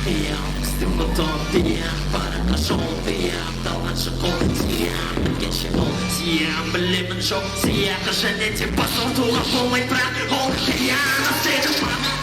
Қиям утопия, бараққа жол тыям. Талғаншы қол тиям, біткенше мол тиям. Білемін, жоқ сияқты және де бас ауыртуға болмайды, бірақ ол қиян. Сені маған